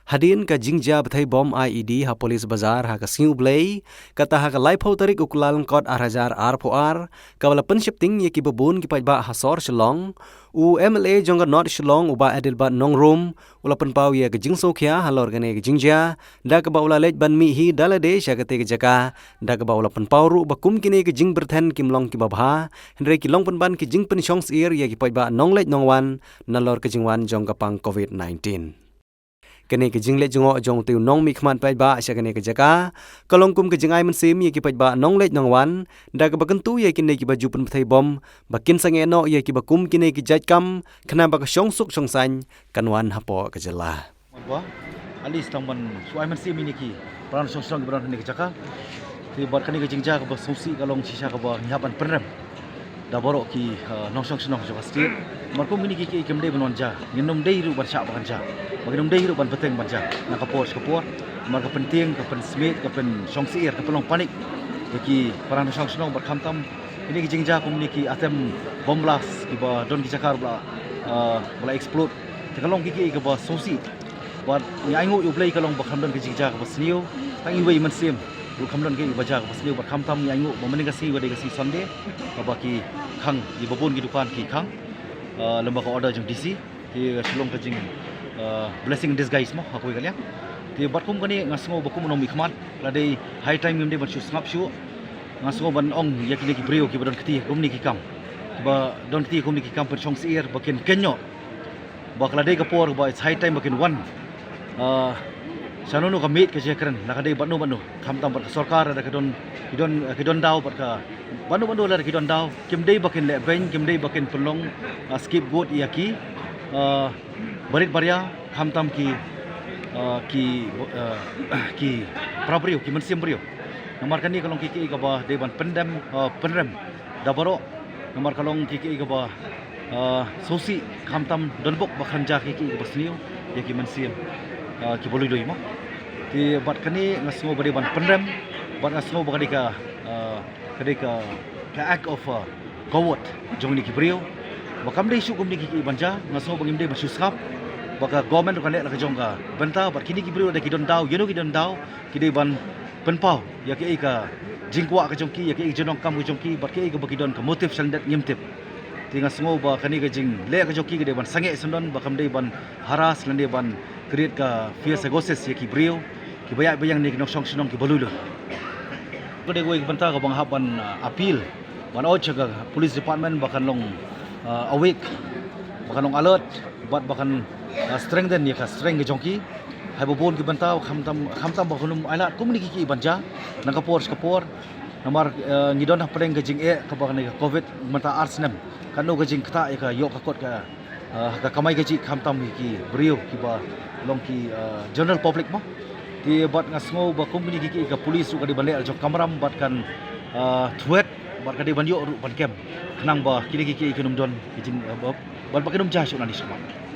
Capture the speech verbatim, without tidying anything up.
Hadien ka jingjia bthei bom I E D ha Police Bazar ha ka sngi U Blei, kata ha ka laiphew tarik u Kyllalyngkot ar hajar arphew ar, kaba la pynsheptieng ïa kiba bun ki paidbah ha sor Shillong, u M L A jong ka North Shillong u Bah Adelbert Nongrum, u la pynpaw ïa ka jingsngewkhia halor kane ka jingjia, da kaba u la leit ban mih hi da lade sha katei ka jaka, da kaba u la pynpaw ruh ba kum kine ki jingbyrthen kim long kiba bha, hynrei ki long pynban ki jingpynshong syier ïa ki paidbah nongleit nongwan, nalor ka jingwan jong ka pang Covid nineteen. Kane ka jingleit jngoh jong utei u nongmihkhmat paidbah sha kane ka jaka, ka long kum ka jingai mynsiem ïa ki paidbah nongleit nongwan, da kaba kyntu ïa kine kiba ju pynbthei bom, ba kin sangeh noh ïa kiba kum kine ki jait kam, khnang ba ka shongsuk shongsaiñ kan wan hapoh ka jylla. Ba, at least tang ban shu ai mynsiem ïa kine ki para nongshong shnong kiba don ha kane ka jaka. Te bad kane ka jingjia kaba sngewsih ka long shisha kaba ngi hap ban pynrem da baroh ki, uh, nongshong shnong jong ka state. Namar kum kine ki, ki, kim dei ban wan jia, ngin ym dei ruh ban shah ba kan jia, ba ngin ym dei ruh ban bteng ban jia na ka por sha ka por. Namar ka pyntieng, ka pynsmiej, ka pynshong syier, ka pynlong panic ïa ki para nongshong shnong. Bad khamtam kine ki jingjia kum kine ki attempt bomb blast kiba don ki jaka ruh ba la, uh, ba la explode. Te ka long ki, ki, kaba sngewsih. Bad ngi ainguh ïa U Blei ka long ba kam don ka jingjia kaba sniew. Tang iwei i mynsiem ruh kam don ka jia kaba sniew. Bad khamtam ngi ainguh ba mynne ka sngi ba dei ka sngi Sunday, kaba ki khang, ïa ba bun ki dukan ki khang, ah, lem bad ka order jong D C. Te ka long ka jing, ah, blessing in disguise mo, ha kawei ka liang. Te bad kum kane nga sngew ba kum u nongmihkhmat, la dei high time ngim dei ban shu sngap shuh. Nga sngew ban ong ïa kine ki briew kiba don kti kum kine ki kam, kiba don kti kum kine ki kam pynshong syier, ba kin kynnoh ba ka la dei ka por ba it's high time ba kin wan, ah, shano shano ka miet ka jingkren, la ka dei bad no bad no, khamtam bad ka sorkar, da ka don, ki don, ki don daw bad ka, bad no bad no la ki don daw. Kim dei ba kin leh beiñ, kim dei ba kin pynlong, ah, scapegoat ïa ki, ah, barit baria, khamtam ki, ah, ki, ah, ki para briew, ki mynsiem briew. Namar kane ka long ki, ki kaba dei ban pyndem, ah, pynrem da baroh. Namar ka long ki, ki kaba, ah, sngewsih, khamtam don bok ba kan jia ki, ki kaba sniew ïa ki mynsiem, ah, kiba lui lui mo. Te bad kane nga sngew ba dei ban pynrem, bad nga sngew ba ka dei ka, ah, ka dei ka, ka act of, ah, coward jong kine ki briew. Ba kam dei shuh kum kine ki, ki ban jia, nga sngew ba ngim dei ban shu sngap. Ba ka government ruh kan leh la ka jong ka bynta, bad kine ki briew da ki don daw, ïa no ki don daw, ki dei ban pynpaw ïa kiei ka jingkwah ka jong ki, ïa kiei ka jingdonkam ka jong ki, bad kiei kaba ki don ka motive sha lyndet ngim tip. Te nga sngew ba kane ka jingleh ka jong ki ka dei ban sangeh syndon, ba kam dei ban harass lane ban create ka fear psychosis ïa ki briew kiba ïaid ba ïeng ne ki nongshong shnong kiba lui lui. Ka dei kawei ka bynta kaba nga hap ban, ah, appeal, ban urge ïa ka police department ba kan long, ah, awake, ba kan long alert, bad ba kan, ah, strengthen ïa ka strength ka jong ki. Haba bun ki bynta, khamtam, khamtam ba kan ym ailad kum kine ki, ki ban jia na ka por sha ka por. Namar, eh, ngi don hapdeng ka jingeh kaba kane ka Covid mynta ar snem. Katno ka jingktah ïa ka ïoh ka kot ka, eh, ka kamai kajih, khamtam ki briew kiba long ki, eh, general public mo. Te bad nga sngew ba kum kine ki, ki ka police ruh ka dei ban leh la jong ka kamram bad kan, eh, thwet, bad ka dei ban ïoh ruh ban kem, khnang ba kine ki, ki kin ym don ki jing, eh, ba, bad ba kin ym jia shuh nangne shakhmat.